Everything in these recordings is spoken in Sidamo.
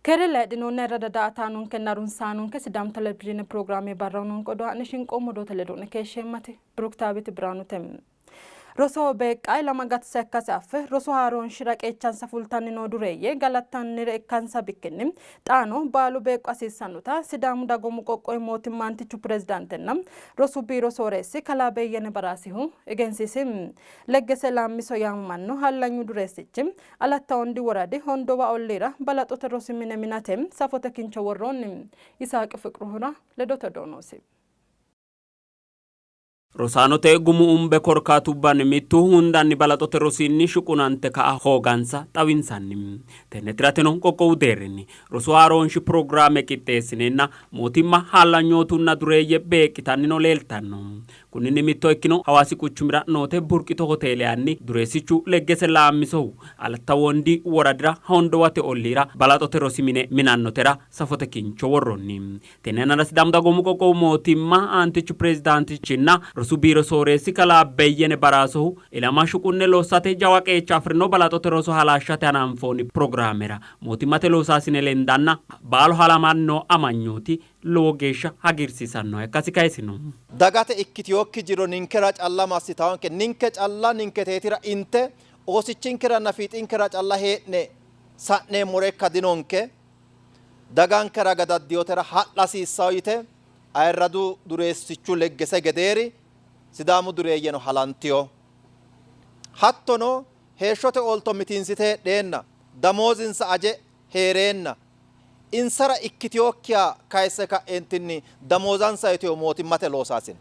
Keere layidhinoonni ayirradda daa''ataanonkenna harunsaanonke Sidaamu Televizhiine pirogiraame barraho noonke odoo ha'ne shinqoommo odoote ledo'ne keeshsheemmati Biruktaawiiti Birhaanute. Rosoho beeqqa ilama gatisa ikkase affe rosu haaroonshira qeechansa fultanni noo dureeyye galattannire ikkansa bikkinni xaano baalu beeqqo hasiissannota Sidaamu Dagoomu Qoqqowi Mootimma Aantichu Pirezidaantenna Rosu Biiro Sooreessi Kalaa Beyyene Baraasihu egensiisi. Leggese Laammiso yaamamanno hallanyu dureessichi Alatta Wondi woradi Hondowa olliira balaxote rosi mine minate safote kincho worroonni. Yisaaqi Fiqruhura ledote odoo noosi. Rosaanote gumu umbe korkaatubbanni mittu hundanni balaxote rosinni shuqunante ka'a hoogansa xawinsanni. Tenne tirateno qoqqowu deerrinni rosu haaroonshi pirogiraame qixxeessineenna mootimma hallanyootunna dureeyye beeqqitannino leeltanno. Kunninni mitto ikkino Hawaasi quchumira noote Burqito Hoteele anni dureessichu Leggese Laammisohu Alatta Wondi woradira Hondowate olliira balaxote rosi mine minannotera safote kincho worroonni. Tenne yannara Sidaamu Dagoomu Qoqqowu Mootimma Aantichu Pirezidaantichinna Rosu Biiro Sooreessi Kalaa Beyyene Baraasohu ilama shuqunne lossate jawa qeecha afi'rino balaxote roso halashshate hananfoonni pirogiraamera mootimmate loosaasine lendanna baalu halamanno amanyooti lowo geeshsha hagiirsiisannoha ikkasi kayisino. Dagate ikkitinokki jiro ninkera calla massitaanke, ninke calla ninketeetira inte oosichinkeranna fiixinkewa calla hee'ne sa'neemmore ikka dinonke. Dagankera gadaddiyotera ha'la hasiissanno yite ayirradu dureessichu Leggese gedeeri Sidaamu dureeyyeno halantiyo. Hattono heeshshote oolto mitiinsite heedheenna damoozinsa aje hee'reenna insara ikkitinokkiha kayisse ka'eentinni damoozansa yiteyo mootimmate loosaasine.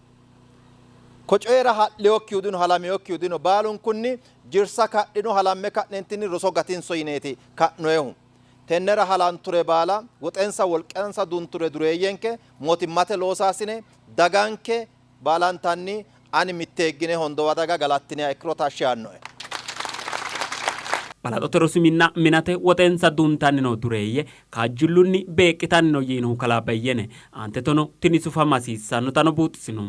Ko coyira ha'liyokkihu dino, halamiyokkihu dino, baalunkunni jirsa kadhino halamme ka'neentinni roso gatinso yineeti ka'noehu. Tennera halanture baala woxensa wolqansa dunture dureeyyenke mootimmate loosaasine daganke baalantanni ani mitteeggine Hondowa daga galattiniha ikkiro tashshi yaannoe. Balaxote rosi minna minate woxensa duntanni noo dureeyye kaajjillunni beeqqitanni no yiinohu kalaa Beyyene, aanteteno tini sufama hasiissannotano buuxisino.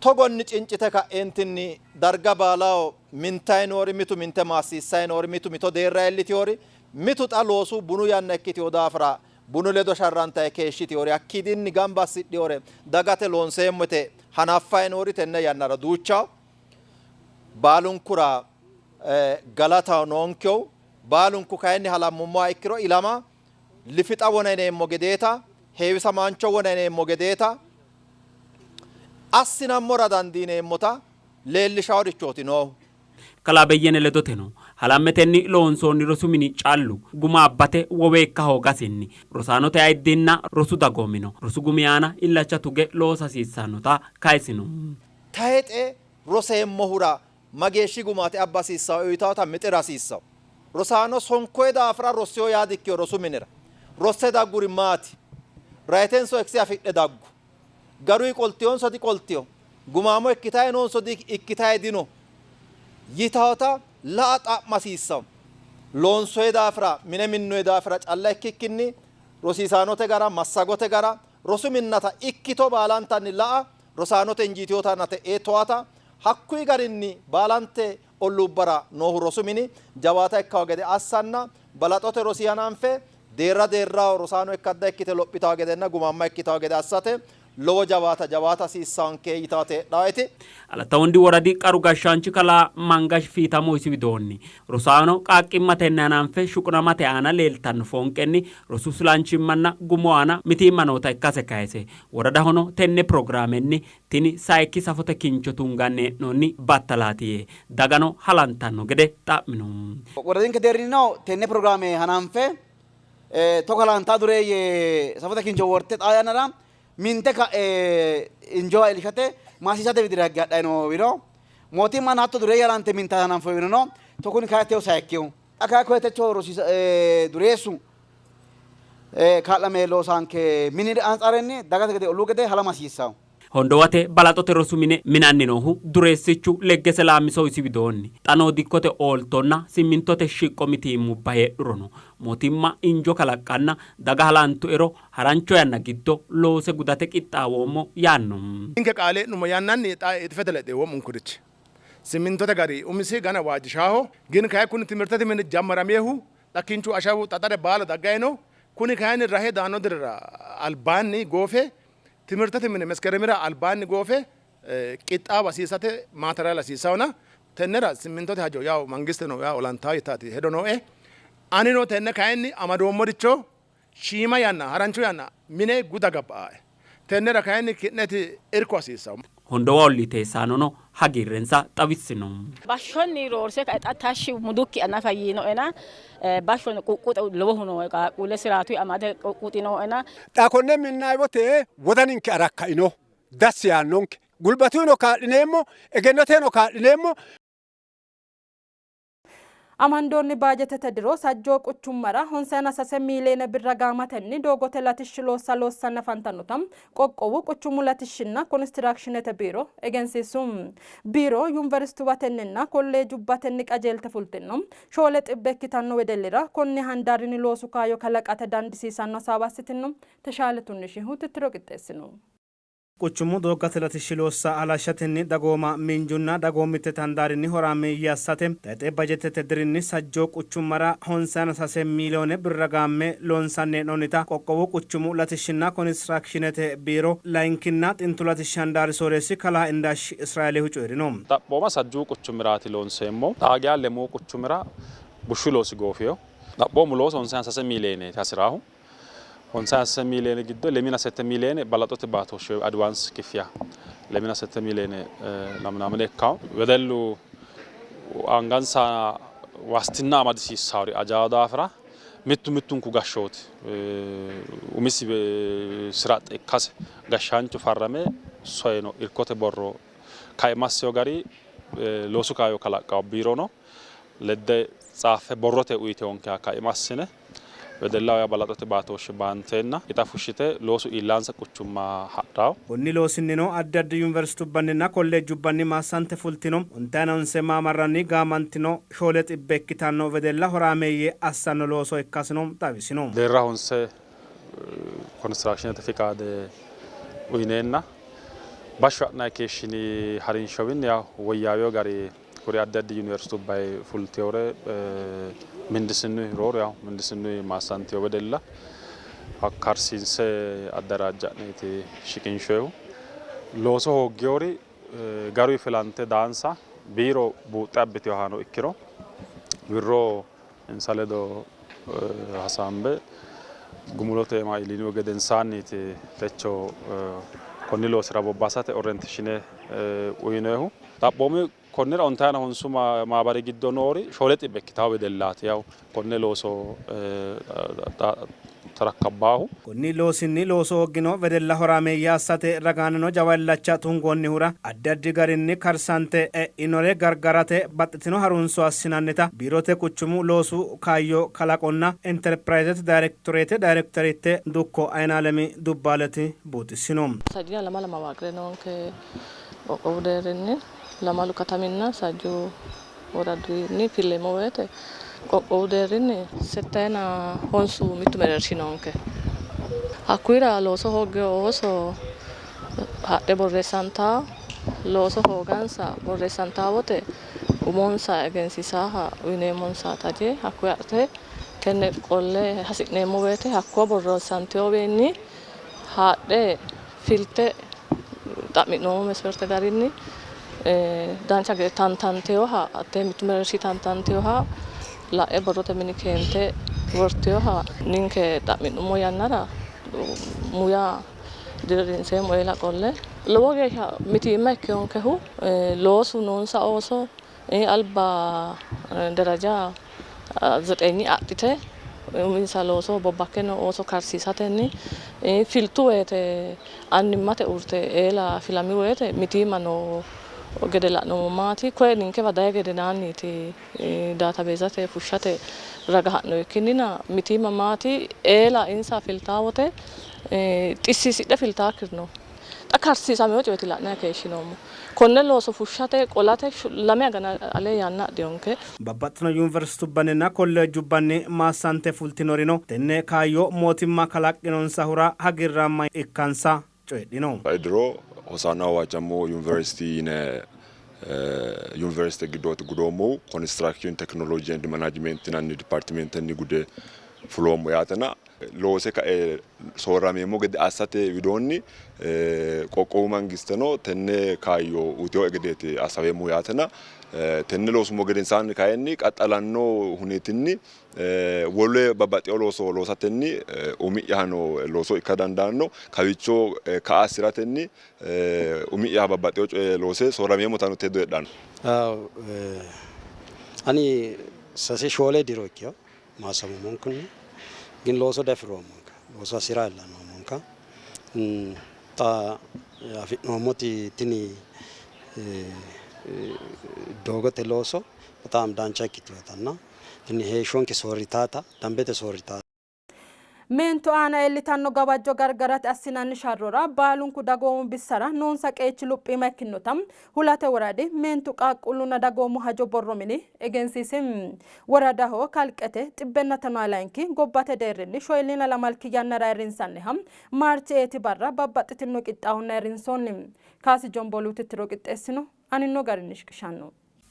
Togonni cincite ka'eentinni darga baalaho mintayi noori, mitu minte maassiissayi noori, mitu mito deerra iillitiyori, mitu xa loosu bunu yanna ikkitiyo daafira bunu ledo sharrantayi keeshshitiyori, hakkiidinni gamba assidhiyore dagate loonseemmo yite hanaffayi noori tenne yannara duuchaho. Baalunkura galataho noonkehu, baalunku kayinni halammummoha ikkiro ilama lifixa wona yineemmo gedeeta, heewisamaancho wona yineemmo gedeeta assinammora dandiineemmota leellishaworichooti noohu. Kalaa Beyyene ledoteno, halammetenni loonsoonni rosu mini callu guma abbate wowe ikka hoogasinni rosaanote ayiddinna rosu dagoomino rosu gumi aana illacha tuge loosa hasiissannota kayisino. Tayixe roseemmohura mageeshshi gumaati abba hasiissanno uyitaata mixira hasiissanno. Rosaano sonkoye daafira rossiyo yaa dikkino rosu minira. Rosse dagguri maati? Rayitenso ekse afidhe daggu? Garuyi qoltiyonso diqoltiyo? Gumaamo ikkitayi noonso di ikkitayi dino? Yitaata la'a xa'ma hasiissanno. Loonsoye daafira, mine minnoye daafira calla ikkikkinni rosiisaanote gara, massagote gara, rosu minnata ikkito baalantanni la'a, rosaanote injiitiyotanna te'ee towaata, hakkuyi garinni baalante olluubbara noohu rosu mini jawaata ikkawo gede assanna balaxote rosi hananfe deerra deerraho rosaano ikkadda ikkite lophitawo gedenna gumaamma ikkitawo gede assate lowo jawaata jawaata hasiissanke yitaate heedhaeti. Alatta Wondi woradi qaru gashshaanchi kalaa Mangash Fiitamo isi widoonni, rosaano qaaqqimmatenni hananfe shuqunamate aana leeltanno foonqenni rosu silanchimmanna gumu aana mitiimma noota ikkase kayise, woradahono tenne pirogiraamenni tini sayikki safote kincho tunganni hee'noonni battalaati yee, dagano halantanno gede xa'mino. Woradinke deerrinnino tenne pirogiraame hananfe togo halantaa dureeyye safote kincho worte xaa yannara minte ka'e injowa iillishate maasiisate widira higge hadhanni noo wirro mootimmano hatto dureeyye halante minta hananfoonni wirro no. Kuni kayi techo sayikkiho. Xa kayi koye techo rosiisa dureessu kaa'lame loosanke mini antsaarenni dagate gede olluu gede halama hasiissanno. Hondowate balaxote rosu mine minanni noohu dureessichu Leggese Laammisohu isi widoonni, xa noo dikkote ooltonna simmintote shiqqo mitiimmubba heedhurono mootimma injo kalaqqanna daga halantuero harancho yanna giddo loose gudate qixxaawoommo yaanno. Ninke qaale e'nummo yannanni xa ixifete lexxe wo'munkurichi simmintote gari umisi gana waajjishaaho. Gin kayi kuni timirtete mini jammaramiehu xa kinchu ashawu xaxare baalu daggayi no. Kuni kayinni rahe daanno dirira albaanni goofe timirtete mine meskeremira albaanni goofe qixxaawa hasiisate maateraal hasiisawona tennera simmintote hajo yaw mangiste no yaw olantaa yitaati hedo nooe. Anino tenne kayinni amadoommoricho shiima yanna harancho yanna mine guda gabba'ae. Tennera kayinni ki'neti irko hasiissawo. Hondowa olli teessaanono hagiirrensa xawissino. Bashshonni roorse kae xa tashshi mudukki anafa yiinoena bashshonni quqquxe lowohu nooe qaaqquulle siraatu amade quqquxi nooena. Xa konne minnay wote wodaninke arakkaino dassi yaannonke gulbatuyino kaa'lineemmo egennoteno kaa'lineemmo. Amandoonni baajetete diro sajjoo quchummara 53 miiliyoone birra gaamatenni doogote latishshi loossa loossanni afantannota qoqqowu quchumu latishshinna konistiraakshinete biiro egensiissu. Biiro yuuniversituwatenninna kolleejubbatenni qajeelte fultino 700 ikkitanno wedellira konni handaarinni loosu kaayyo kalaqate dandisiisanno hasaawa assitino. Teshaale Tunnishihu tittiro qixxeessino. Quchumu dooggate latishshi loossa halashshatenni dagooma miinjunna dagoomittete handaarinni horaameeyye assate tayxe bajetete dirinni sajjoo quchummara 53 miiliyoone birra gaamme loonsanni hee'noonnita qoqqowu quchumu latishshinna konistiraakshinete biiro layinkinna xintu latishshi handaari sooreessi kalaa Indaashshi Israeelihu coyi'rino. Xaphooma sajjuu quchumiraati loonseemmo. Xaa geya lemuu quchumira bushshu loosi goofino. Xaphoomu loosu 53 miiliyooneeti hasi'raahu. 53 miiliyoone giddo 27 miiliyoone balaxote baatooshshe advance kifya 27 miiliyoone namnamne ikkawo. Wedellu angansa waastinna amadisiissaari ajaa daafira mittu mittunku gashshooti umisi sira ikkase gashshaanchu farrame soyino irkote borro kaimasiyo gari loosu kaayyo kalaqqawo biirono ledde tsaaffe borrote uyitewonkeha kaimassine wedellaho yaa balaxote baatooshshe baanteenna ixa fushshite loosu iillaansa quchumma hadhawo. Konni loosinnino addi addi yuuniversitubbanninna kolleejjubbanni maassante fultino 59 maamarranni gaamantino 700 ikkitanno wedella horaameeyye assanno looso ikkasino xawisino. Deerra honse konistiraakshinete fiqaade uyineenna bashsho ha'nanni keeshshini harinshowinni yaw woyyaaweyo gari kuri addi addi yuuniversitubbayi fultewore mindisinnuyi rooru yaw mindisinnuyi maassanteyo wedella hakkarsiinse addaraajja'neeti shiqinshoyihu. Looso hooggeyori garuyi filante daansa biiro buuxxe abbiteyohano ikkiro wirro insa ledo hasaambe gumulote iima iillinihu gedensaanniiti techo konni loosira bobbasate orienteshine uyinoyihu. Xaphoomu konnira 59 maabari giddo noori 700 ikkitawo wedellaati yaw konne looso tarakkabaahu. Konni loosinni looso hooggino wedella horaameeyye assate ragaannino jawa illacha tungoonnihura addi addi garinni karsante e'inore gargarate baxxitino harunso assinannita biirote quchumu loosu kaayyo kalaqonna interpirayizete dayrektoreete dayrektoritte dukko Aynaalemi Dubbaaleti buuxissino. Sajjina lamala mawaaqire noonke qoqqowu deerrinni lamalu kataminna sajju woradinni filleemmo woyte qoqqowu deerrinni 69 mittu mereershi noonke. Hakkuyira looso hoogge ooso hadhe borreessantaa looso hoogansa borreessantaa wote umonsa egensiisaaha uyineemmonsa taje hakkuyi adhite tenne qolle hasi'neemmo woyte hakkuwa borreessanteyowiinni haadhe filte xa'mi'noommo mesferte garinni dancha gede tantanteyoha hattee mittu mereershi tantanteyoha la'e borrote mini keente worteyoha ninke xa'mi'nummo yannara muya dirrinseemmo eela qolle lowo geeshsha mitiimma ikkeyonkehu loosu noonsa ooso alba daraja 9 adhite uminsa looso bobbakke noo ooso karsiisatenni filtu woyte annimmate uurte eela filami woyte mitiimma noo gede la'noommo maati koye ninkewa dayi gedenaanniiti daatabeezate fushshate raga ha'no ikkinnina mitiimma maati eela insa filtaa wote xissiisidhe filtaakkirino xa karsiisameyo coyeeti la'nanni keeshshinoommo. Konne looso fushshate qolate 2 agana ale yanna adhiyonke. Babbaxxino yuuniversitubbanninna kolleejjubbanni maassante fultinorino tenne kaayyo mootimma kalaqqinonsahura hagiirraamma ikkansa coyidhino. Diro Hosaana Waachamo Yuuniversity yine yuuniversite giddooti gudoommohu construction technology and management yinanni departmentenni gude Fuloommo yaatena loose kae soorrameemmo gede assate widoonni qoqqowu mangisteno tenne kaayyo uyitinoe gedeeti assaweemmohu yaatena tenne loosummo gedensaanni kayinni qaxxalanno huneetinni wole babbaxxewo looso loosatenni umi'yahano looso ikka dandaanno kawiicho ka'a assi'ratenni umi'yaha babbaxxewo coye loose soorrameemmotano hedo heedhanno. Ani sase shoole diro ikkiyo maasamummonkunni ግን looso diafiroommonka looso hasira illa noommonka xa afi'noommoti tini doogote looso በጣም dancha ikkitinotanna tini heeshshonke soorritaata dambete soorritaata. Meentu aana iillitanno gawajjo gargarate assinanni sharrora baalunku dagoomu bissara noonsa qeechi luphiima ikkinota Hulate woradi meentu qaaqquullunna dagoomu hajo borro mini egensiisi. Woradaho kalqete 112 gobbate deerrinni 42 yannara ayirrinsanniha March 8 barra babbaxxitino qixxaawonni ayirrinsoonni. Kaasi Jomboolu tittiro qixxeessino anino garinni shiqishanno.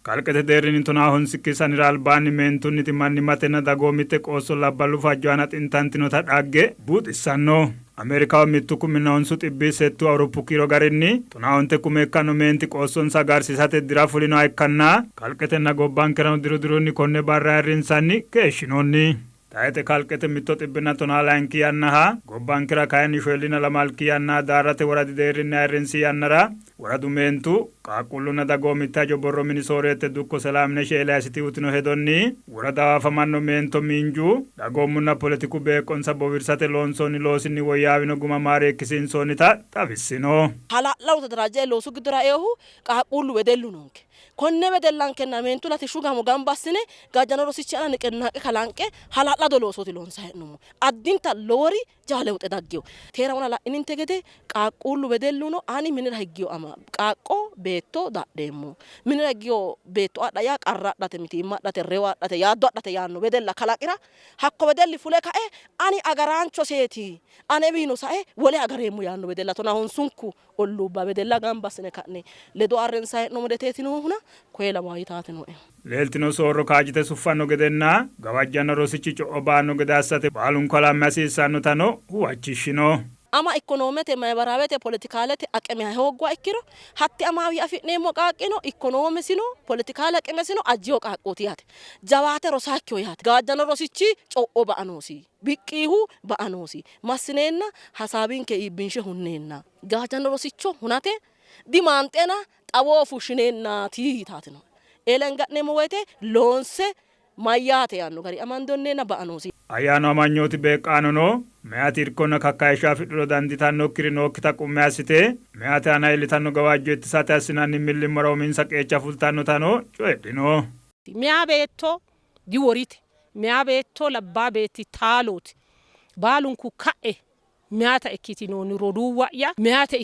Kalqete deerrinni tonaa honsikki sanira albaanni meentunniti mannimmatenna dagoomitte qoosso labballu fajjo aana xintantinota dhagge buuxissanno. Ameerikaho mittu kuminna honsu xibbii settu Awuroppu kiiro garinni tonaa onte kume ikkanno meenti qoossonsa agarsiisate dira fulinoha ikkanna kalqetenna gobbankerano diru dirunni konne barra ayirrinsanni keeshshinoonni. Tayxe kalqete mitto xibbinna tonaa layinki yannaha gobbankera kayinni shoyillina lamalki yannaha Daarrate woradi deerrinni ayirrinsi yannara woradu meentu, qaaqquullunna dagoomitte hajo borro mini sooreette dukko Selaamnesh Eeliyaasiti uytino hedonni, woradaho afamanno meento miinju, dagoomunna poletiku beeqqonsa bowirsate loonsoonni loosinni woyyaawino guma maareekkisiinsoonnita xawissino. Hala'lado tadaraajjae loosu giddora eohu qaaqquullu wedellu noonke. Konne wedellankenna meentu latishshu gaamo gamba assine gawajjanno rosichi aana niqinnaaqe kalanqe hala'lado loosooti loonsanni hee'noommo. Addinta lowori jawa lewuxe daggino. Teera wona la'ininte gede qaaqquullu wedelluno ani minira higgino ama qaaqqo beetto dadheemmo. Minira higgino beetto adha yaa qarra adhate, mitiimma adhate, reyo adhate, yaaddo adhate yaanno wedella kalaqira hakko wedelli fule kae ani agaraanchoseeti anewiino sae wole agareemmo yaanno wedella tonaa honsunku olluubba wedella gamba assine ka'ne ledo arrinsanni hee'noommo gedeeti noohuna koye lawa yitaate nooe. Leeltino soorro kaajjite suffanno gedenna gawajjanno rosichi co'o ba'anno gede assate baalunku halamme hasiissannotano huwachishshino. Ama ikkonoomete, maybaraawete, politikaalete aqime hoogguha ikkiro hatti amaawi afi'neemmo qaaqqino ikkonoomesino politikaale aqimesino ajjiyo qaaqqooti yaate. Jawaate rosaakkiho yaate. Gawajjanno rosichi co'o ba'a noosi. Biqqiihu ba'a noosi. Massineenna hasaawinke iibbinshe hunneenna. Gawajjanno rosicho hunate dimaanxena xawo fushshineennaati yitaatino. Eela inga'neemmo woyte loonse mayyaate yaanno gari amandonneenna ba'a noosi. Ayyaanu amanyooti beeqqaanono meyati irkonna kakkayishsha afidhuro dandiitannokkiri nookkita qummi assite, meyate aana iillitanno gawajjo ittisate assinanni millimmora uminsa qeecha fultannotano coyidhino. Meya beetto diworite, meya beetto labbaa beetti taalooti. Baalunku ka'e meyata ikkitinoonni roduuwa'ya, meyata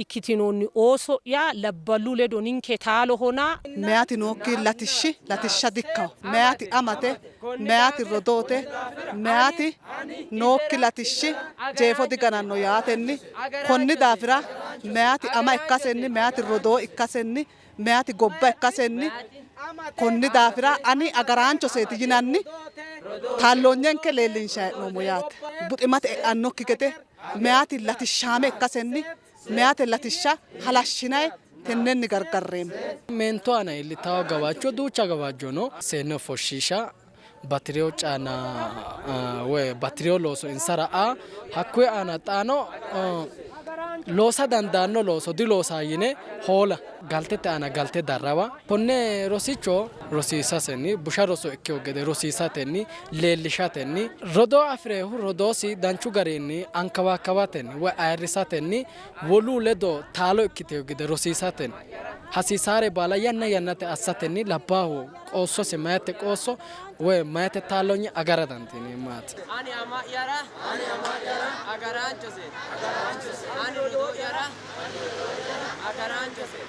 ikkitinoonni ooso'ya, labballu ledo ninke taalohona. Meyati nookki latishshi latishsha dikkawo. Meyati amate, meyati rodoote, meyati nookki latishshi jeefo digananno yaatenni konni daafira meyati ama ikkasenni, meyati rodoo ikkasenni, meyati gobba ikkasenni konni daafira ani agaraanchoseeti yinanni taalloonyenke leellinshanni hee'noommo yaate. Buximate e'annokki gede meyati latishshaame ikkasenni meyate latishsha halashshinayi tennenni gargarreemmo. Meentu aana iillitawo gawajjo duucha gawajjo no. Seenne foshshiisha, bati'reyo caana woy bati'reyo looso insara aa, hakkuyi aana xaano loosa dandaanno looso diloosa yine hoola, galtete aana galte darrawa, konne rosicho rosiisasenni busha roso ikkeyo gede rosiisatenni leellishatenni rodoo afi'rehu rodoosi danchu garinni ankawaakawatenni woy ayirrisatenni wolu ledo taalo ikkiteyo gede rosiisatenni hasiisaare baala yanna yannate assatenni labbaahu qoossose mayete qoosso woy mayete taalloonye agara dandiineemmo yaate. Ani ama'yara agaraanchose, ani rodoo'yara agaraanchose.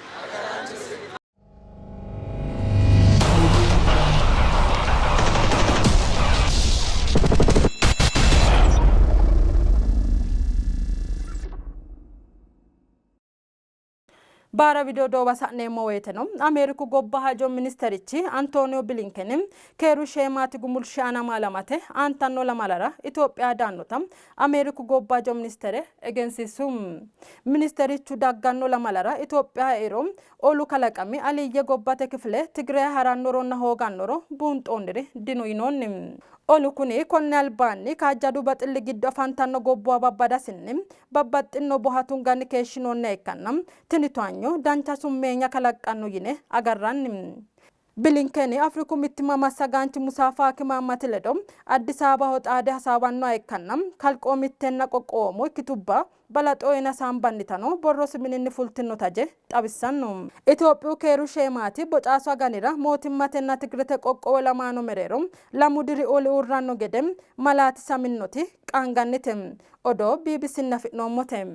Baara wido odoowa sa'neemmo woyteno Ameeriku gobba hajo ministerichi Antooniyo Bilinkeni keeru sheemaati gumulshi aana maalamate aantanno lamalara Itophiya daannota Ameeriku gobba hajo ministere egensiissu. Ministerichu dagganno lamalara Itophiya eiro olu kalaqami aliyye gobbate kifile Tigiraye harannoronna hoogannoro buunxoonniri dino yinoonni. Olu kuni konni albaanni kaajjadu baxilli giddo afantanno gobbuwa babbadasinni babbaxxinno boha tunganni keeshshinoonniha ikkanna tini towaanyo dancha summeenya kalaqqanno yine agarranni. Bilinkeni Afriku mittimma massagaanchi Musa Faaki Mahammati ledo Addis Ababaho xaade hasaawannoha ikkanna kalqoomittenna qoqqowoomu ikkitubba balaxo uyine hasaambannitano borrosi mininni fultinno taje xawissanno. Itophiyu keeru sheemaati bocaasu aganira mootimmatenna Tigirete qoqqowi olamaano mereero lamu diri oli uurranno gede malaatisaminnoti qaangannite. Odoo BBCnni afi'noommote.